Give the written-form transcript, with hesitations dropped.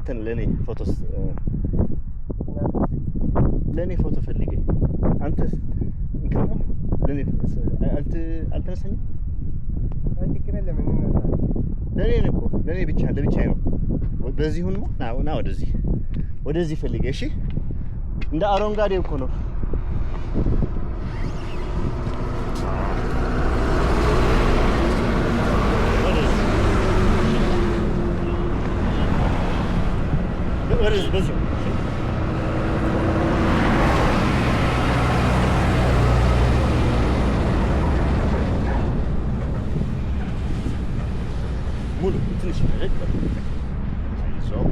እንትን ለኔ ፎቶስ ለኔ ፎቶ ፈልጌ አንተ እንካሞ ለኔ አልተነሳኝም። ችግር የለም እንነሳለን። ለኔ ነው እኮ ለኔ ብቻ ለብቻዬ ነው። በዚህ ሁን ና ና ወደዚህ ወደዚህ ፈልጌ። እሺ እንደ አረንጓዴ እኮ ነው። ወደዚህ ወደዚህ በዚህ እሺ። ሙሉ ትንሽ ፈገግ በል። ሰው